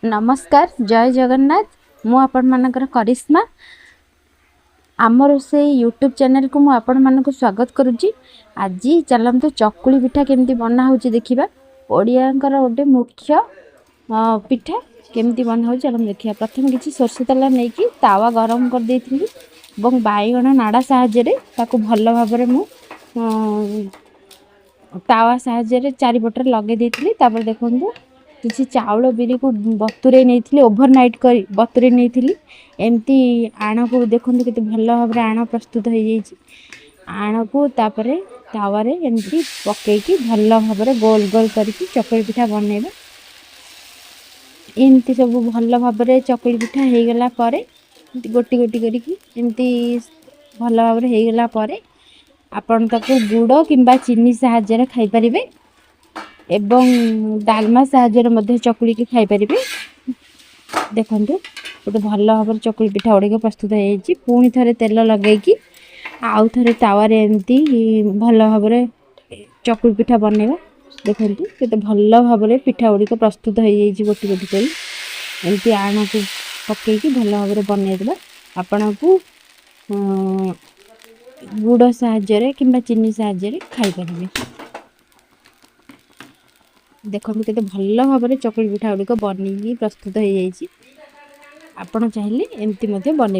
ନମସ୍କାର, ଜୟ ଜଗନ୍ନାଥ। ମୁଁ ଆପଣମାନଙ୍କର କରିସ୍ମା। ଆମ ରୋଷେଇ ୟୁଟ୍ୟୁବ୍ ଚ୍ୟାନେଲକୁ ମୁଁ ଆପଣମାନଙ୍କୁ ସ୍ୱାଗତ କରୁଛି। ଆଜି ଚାଲନ୍ତୁ ଚକୁଳି ପିଠା କେମିତି ବନା ହେଉଛି ଦେଖିବା। ଓଡ଼ିଆଙ୍କର ଗୋଟେ ମୁଖ୍ୟ ପିଠା କେମିତି ବନା ହେଉଛି ଚାଲନ୍ତୁ ଦେଖିବା। ପ୍ରଥମେ କିଛି ସୋରିଷ ତେଲ ନେଇକି ତାୱା ଗରମ କରିଦେଇଥିଲି ଏବଂ ବାଇଗଣ ନାଡ଼ା ସାହାଯ୍ୟରେ ତାକୁ ଭଲ ଭାବରେ ମୁଁ ତାୱା ସାହାଯ୍ୟରେ ଚାରିପଟରେ ଲଗେଇ ଦେଇଥିଲି। ତାପରେ ଦେଖନ୍ତୁ, କିଛି ଚାଉଳ ବିରିକୁ ବତୁରେଇ ନେଇଥିଲି, ଓଭର ନାଇଟ୍ କରି ବତୁରେଇ ନେଇଥିଲି। ଏମିତି ଆଣକୁ ଦେଖନ୍ତୁ, କେତେ ଭଲ ଭାବରେ ଆଣ ପ୍ରସ୍ତୁତ ହେଇଯାଇଛି। ଆଣକୁ ତାପରେ ତାୱାରେ ଏମିତି ପକେଇକି ଭଲ ଭାବରେ ଗୋଲ ଗୋଲ କରିକି ଚକୁଳି ପିଠା ବନେଇବା। ଏମିତି ସବୁ ଭଲ ଭାବରେ ଚକୁଳି ପିଠା ହେଇଗଲା ପରେ, ଗୋଟି ଗୋଟି କରିକି ଏମିତି ଭଲ ଭାବରେ ହେଇଗଲା ପରେ ଆପଣ ତାକୁ ଗୁଡ଼ କିମ୍ବା ଚିନି ସାହାଯ୍ୟରେ ଖାଇପାରିବେ ଏବଂ ଡାଲମା ସାହାଯ୍ୟରେ ମଧ୍ୟ ଚକୁଳିକି ଖାଇପାରିବେ। ଦେଖନ୍ତୁ, ଗୋଟେ ଭଲ ଭାବରେ ଚକୁଳି ପିଠା ଗୁଡ଼ିକ ପ୍ରସ୍ତୁତ ହେଇଯାଇଛି। ପୁଣି ଥରେ ତେଲ ଲଗେଇକି ଆଉ ଥରେ ତାୱାରେ ଏମିତି ଭଲ ଭାବରେ ଚକୁଳି ପିଠା ବନେଇବା। ଦେଖନ୍ତୁ, କେତେ ଭଲ ଭାବରେ ପିଠା ଗୁଡ଼ିକ ପ୍ରସ୍ତୁତ ହେଇଯାଇଛି। ଗୋଟି ଗୋଟି କରି ଏମିତି ଆଣକୁ ପକେଇକି ଭଲ ଭାବରେ ବନେଇଦେବା। ଆପଣଙ୍କୁ ଗୁଡ଼ ସାହାଯ୍ୟରେ କିମ୍ବା ଚିନି ସାହାଯ୍ୟରେ ଖାଇପାରିବେ। ଦେଖନ୍ତୁ, କେତେ ଭଲ ଭାବରେ ଚକୁଳି ପିଠା ଗୁଡ଼ିକ ବନେଇକି ପ୍ରସ୍ତୁତ ହେଇଯାଇଛି। ଆପଣ ଚାହିଁଲେ ଏମିତି ମଧ୍ୟ ବନେଇ